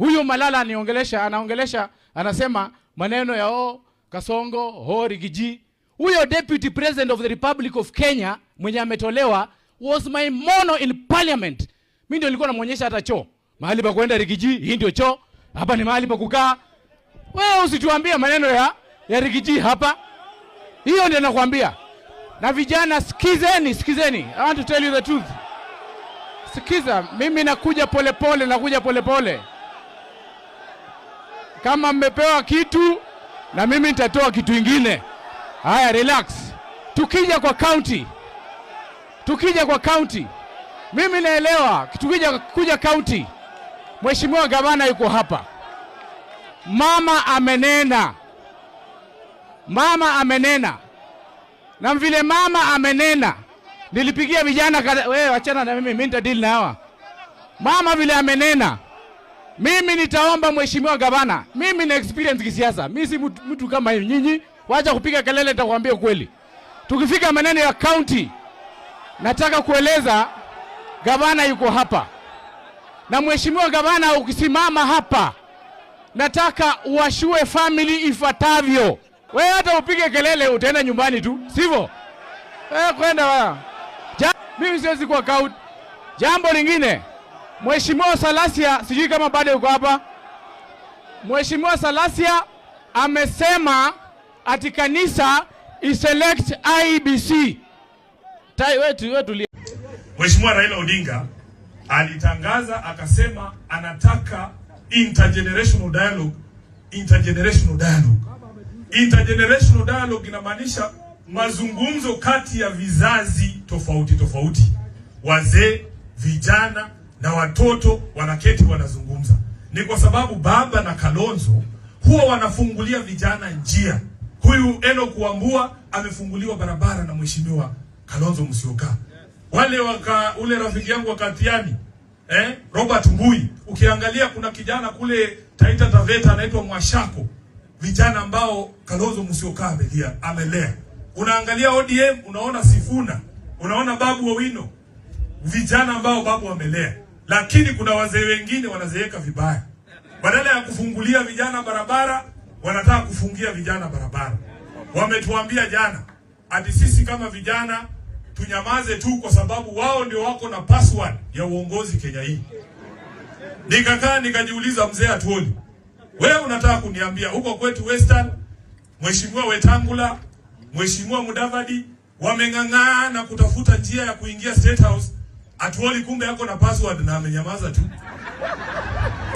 Huyo Malala aniongelesha, anaongelesha, anasema maneno ya oh, Kasongo, oh, Riggy G. Huyo Deputy President of the Republic of Kenya mwenye ametolewa was my mono in parliament. Mimi ndio nilikuwa namuonyesha hata choo. Mahali pa kwenda Riggy G, hii ndio choo. Hapa ni mahali pa kukaa. Wewe usituambie maneno ya Riggy G hapa. Hiyo ndio nakwambia. Na vijana sikizeni, sikizeni. I want to tell you the truth. Sikiza, mimi nakuja polepole, nakuja polepole. Kama mmepewa kitu na mimi nitatoa kitu ingine. Haya, relax. Tukija kwa county, tukija kwa county, mimi naelewa. Tukija kuja county, Mheshimiwa Gavana yuko hapa. Mama amenena, mama amenena, na vile mama amenena, nilipigia vijana kada, wewe wachana na mimi, mimi nitadeal na hawa. Mama vile amenena, mimi nitaomba Mheshimiwa Gavana, mimi na experience kisiasa, mimi si mtu kama hivi nyinyi, wacha kupiga kelele, nitakwambia ukweli. Tukifika maneno ya county, nataka kueleza gavana yuko hapa, na Mheshimiwa Gavana, ukisimama hapa, nataka uassure family ifuatavyo. Wewe hata upige kelele utaenda nyumbani tu, sivyo? Wewe kwenda wewe. Mimi siwezi kuwa coward. Jambo lingine, Mheshimiwa Salasya, sijui kama bado yuko hapa. Mheshimiwa Salasya amesema ati kanisa iselect IEBC. Tai wewe tulia. Mheshimiwa Raila Odinga alitangaza akasema anataka intergenerational dialogue, intergenerational dialogue. Intergenerational dialogue inamaanisha mazungumzo kati ya vizazi tofauti tofauti, wazee, vijana na watoto wanaketi wanazungumza. Ni kwa sababu baba na Kalonzo huwa wanafungulia vijana njia. Huyu Enoch Wambua amefunguliwa barabara na Mheshimiwa Kalonzo Musyoka. Wale waka ule rafiki yangu wa Kathiani, Robert Mbui, ukiangalia kuna kijana kule Taita Taveta anaitwa Mwashako, vijana ambao Kalonzo Musyoka amelia amelea. Unaangalia ODM unaona Sifuna, unaona Babu Owino, vijana ambao babu amelea. Lakini kuna wazee wengine wanazeeka vibaya, badala ya kufungulia vijana barabara wanataka kufungia vijana barabara. Wametuambia jana ati sisi kama vijana tunyamaze tu kwa sababu wao ndio wako na password ya uongozi Kenya hii. Nikakaa nikajiuliza, mzee Atwoli, wewe unataka kuniambia huko kwetu Western, Mheshimiwa Wetangula, Mheshimiwa Mudavadi wameng'ang'ana kutafuta njia ya kuingia State House. Atwoli kumbe yako na password na amenyamaza tu.